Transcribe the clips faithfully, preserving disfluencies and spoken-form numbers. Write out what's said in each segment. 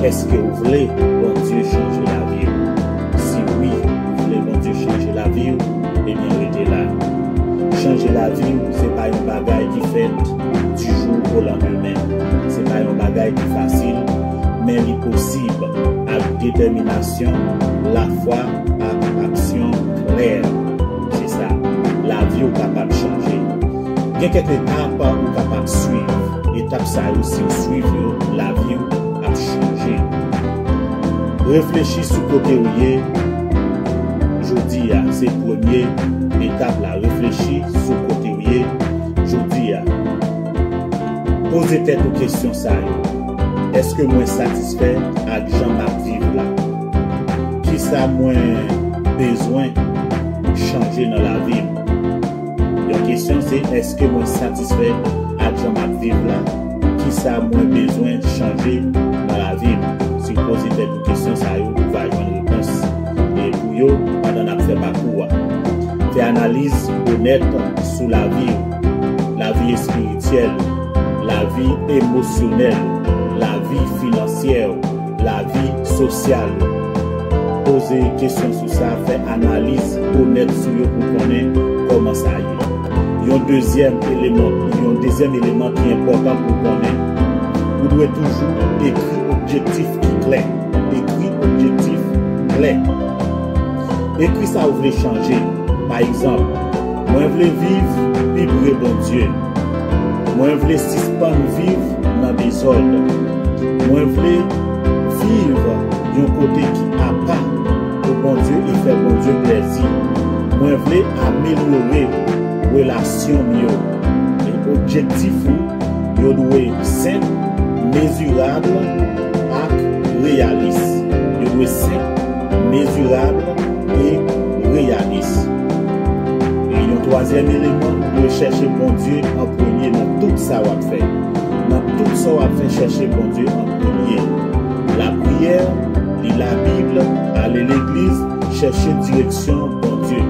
Èske w vle Bondye chanje lavi w? Si wi, ou vle Bondye chanje lavi w, ebyen rete la. Chanje lavi w, se pa yon bagay ki fèt du jour au lendemain. Se pa yon bagay ki fasil, men li posib ak detèminasyon, lafwa ak aksyon klè. Se sa, lavi w kapab chanje. Gen kèk etap ou kapab swiv. Etap sa yo, si w swiv yo, lavi w ap chanje. Reflechi sou kote w ye jodi a. Se premye etap la. Reflechi sou kote w ye jodi a. Poze tèt ou kesyon sa yo. Èske mwen satisfè ak jan m ap viv la? Kisa mwen bezwen chanje nan lavi m? Yon kesyon se, èske mwen satisfè ak jan m ap viv la? Kisa mwen bezwen chanje nan lavi m? Si w poze tèt ou kesyon sa yo, ou va jwenn repons e pou yo pandan n ap fè pakou a. Fè analiz onèt sou lavi w, lavi espirityèl ou, lavi emosyonèl ou, lavi finansyè w, lavi sosyal ou. Poze kesyon sou sa, fè analiz onèt sou yo pou konnen kòman sa ye. Yon dezyèm eleman, yon dezyèm eleman ki enpòtan pou konnen, ou dwe toujou ekri objektif ki klè. Ekri objektif klè. Ekri sa w vle chanje. Pa egzanp, mwen vle viv pi pre Bondye. Mwen vle sispann viv nan dezòd. Mwen vle viv yon kote ki apa pou Bondye e fè Bondye plèzi. Mwen vle amelyore relasyon m yo. E objektif ou yo dwe senp, mezirab ak reyalis. Yo dwe senp, mezirab e reyalis. E yon twazyèm eleman, ou dwe chèche Bondye an premye nan tout sa w ap fè. Nan tout sa w ap fè, chèche Bondye an premye. Lapriyè, li Labib, ale legliz, chèche direksyon Bondye.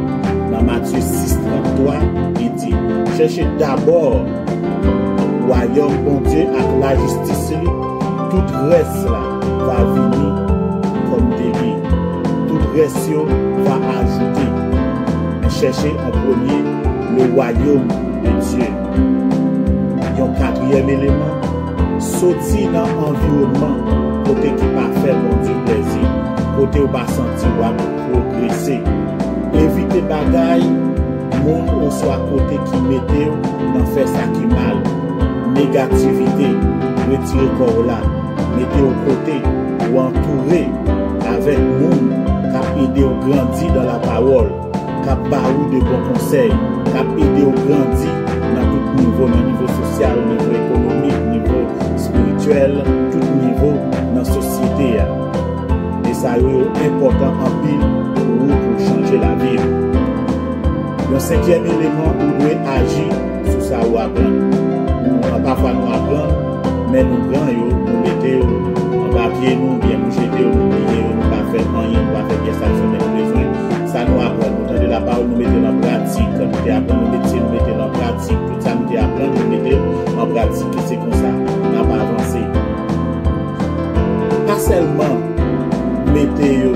Nan Matye sis trant twa, li di, chèche dabò wayòm Bondye ak lajistis li, tout rès la va vini kòm deli. Tout rès yo va ajoute. Men chèche an premye le royaume de Dieu. Yon katriyèm eleman, soti nan anviwònman kote ki pa fè Bondye plèzi, kote w pa santi w ap pwogrese. Evite bagay, moun oswa kote ki mete w nan fè sa ki mal. Negativite, retire kò w la, mete w kote ou antoure avèk moun k ap ede w grandi nan lapawòl, k ap ba ou de bon konsèy, k ap ede w grandi nan tout nivo, nan nivo sosyal, nivo ekonomik, nivo espirityèl, tout nivo nan sosyete a. E sa yo, yo enpòtan anpil pou ou, pou chanje lavi w. Yon senkyèm eleman, ou dwe aji sou sa ou aprann. Nou, pafwa nou aprann, men nou pran yo, nou mete yo anba pye nou, oubyen nou jete yo, nou bliye yo, nou pa fè anyen, nou pa fè pyès aksyon, men nou bezwen sa nou aprann. Nou tande lapawòl, nou mete l an pratik. Nou te aprann yon metye, nou mete l an pratik. Tout sa nou te aprann, nou mete l an pratik. E se konsa n ap avanse. Pa sèlman mete yo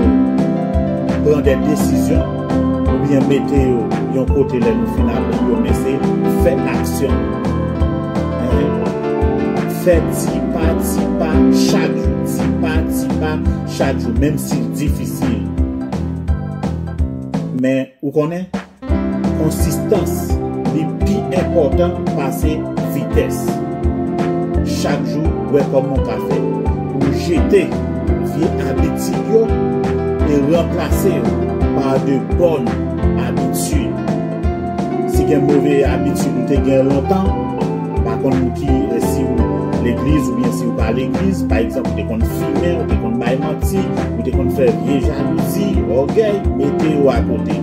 pran de desizyon, oubyen mete yo yon kote lè nou fin aprann yo, men se fè aksyon. Enhen. Fè ti pa, ti pa, chak jou, ti pa, ti pa, chak jou, menm si l difisil. Men, ou konnen, konsistans, li pi enpòtan pase vitès. Chak jou, wè kòman w ka fè pou w jete vye abitid yo e ranplase yo pa de bòn abitid. Si gen move abitid ou te gen lontan, m pa konn ki, eh, si w legliz oubyen si w pa legliz, pa egzanp, ou te konn fimen, ou te konn bay manti, ou te konn fè vye jalouzi, ògèy, mete yo akote.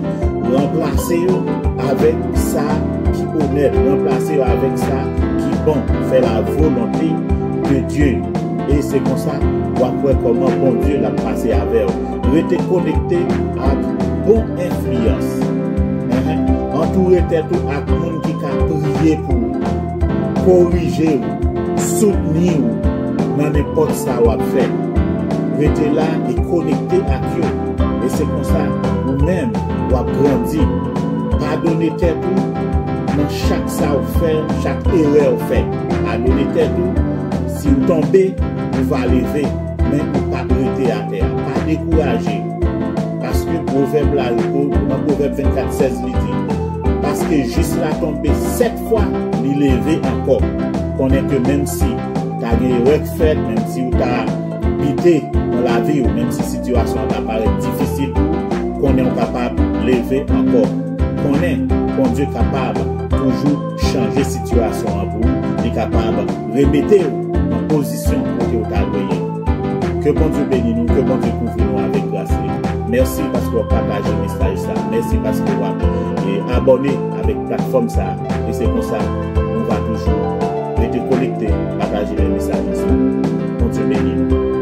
Ranplase yo avèk sa ki onèt, ranplase yo avèk sa ki bon. Fè la volonté de Dieu. E se konsa, w ap wè kòman Bondye l ap pase avè w. Rete konekte ak bon enfliyans. Enhen. Antoure tèt ou ak moun ki ka priye pou ou, korije w, soutni w nan nenpòt sa w ap fè. Rete la e konekte ak yo. E se konsa, ou menm, w ap grandi. Padone tèt ou nan chak sa w fè, chak erè w fè. Padone tèt ou. Si w tonbe, ou va leve, men ou p ap rete atè a. Pa dekouraje. Paske pwovèb la, nan Pwovèb vennkat sèz, li di, paske jis la tonbe sèt fwa, li leve ankò. Konnen ke menm si ta gen erè k fèt, menm si w ta bite nan lavi w, menm si sitiyasyon an ta parèt difisil pou ou, konnen w kapab leve ankò. Konnen Bondye kapab toujou chanje sitiyasyon an pou ou, li kapab remete w nan pozisyon kote w ta dwe ye. Ke Bondye beni nou, ke Bondye kouvri nou avèk gras li. Mèsi paske w ap pataje mesaj sa. Mèsi paske w ap, e, abòne avèk platfòm sa. E se konsa, nou va toujou rete konekte, pataje lè mesaj ansanm. Bondye beni nou.